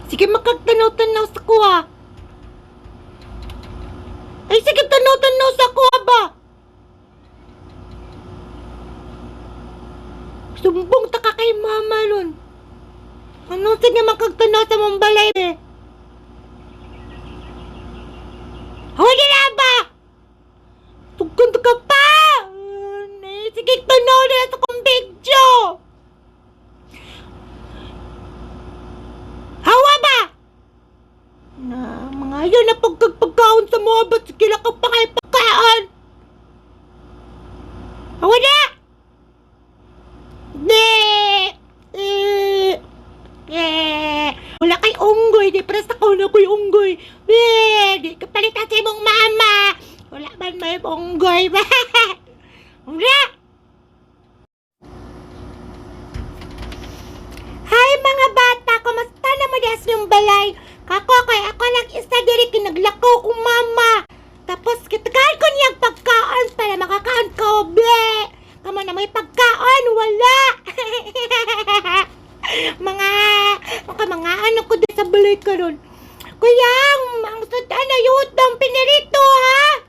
Sige, makagtanaw-tanaw sa kuha. Ay, sige, tanaw-tanaw sa kuha ba? Sumbong ta ka kay mama nun. Ano, sige, makagtanaw sa mong balay eh. Huli na ba? Tugkon ka pa! Ay, sige, tanaw na sa kong video! Hawa ba? Na, mga yun na pagkagpagkaon sa mga ba't sige lang ka pa kay pagkaon? Hawa na! Di! Eh! Eh! Wala kay unggoy, di para sa na ko'y unggoy. Di! Di ka palitan sa imong mama. Wala man may unggoy ba? Wala! Hi mga bata, kumusta naman diha sa inyong balay? Kako kay ako lang isa diri kinaglakaw kong mama. Tapos kitagaan ko niyang pagkaon para makakaon ko, ble. Kamo na may pagkaon, wala. Mga mga mga ano ko di sa balay karon. Kuyang, ang sudan na yutang pinirito ha.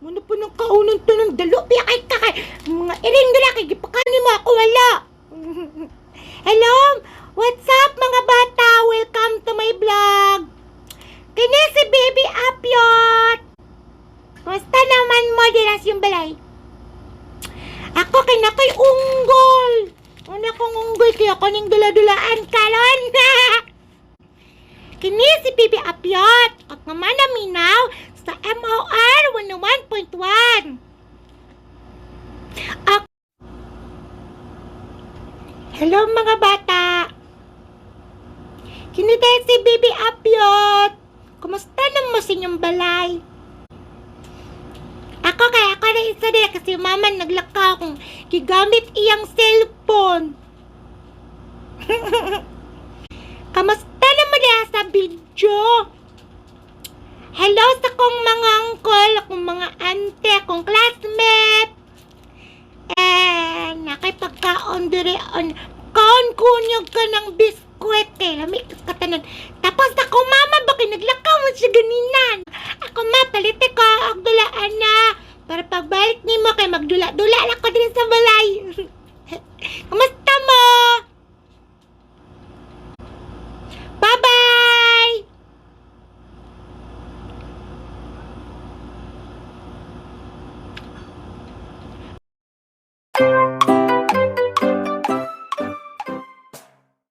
Muna po ng kaunon to ng dalo, biya kay kakay. Mga iring dala kay gipakanin mo ako wala. Hello! What's up mga bata? Welcome to my vlog! Kini si Baby Apyot! Kumusta naman mo diras yung balay? Ako kinakoy unggol! Una kong unggol kaya ko ning dula-dulaan karon. Kini si Baby Apyot! At naman naminaw sa MOR 101.1. Hello mga bata! Kini tayo si Baby Apyot! Kumusta naman sa inyong balay? Ako kaya ako na isa din kasi mama naglakaw kung gigamit iyang cellphone. Kamusta naman diha sa video? Hello sa kong mga uncle, akong mga ante, akong classmate. Eh, nakipagkaon dire on kaon kunyog ka ng biskwit eh. Lami katanan. Tapos ako mama ba kay naglakaw mo siya ganinan. Ako ma palite ko og dulaan na para pagbalik nimo kay magdula-dula lang ko din sa balay.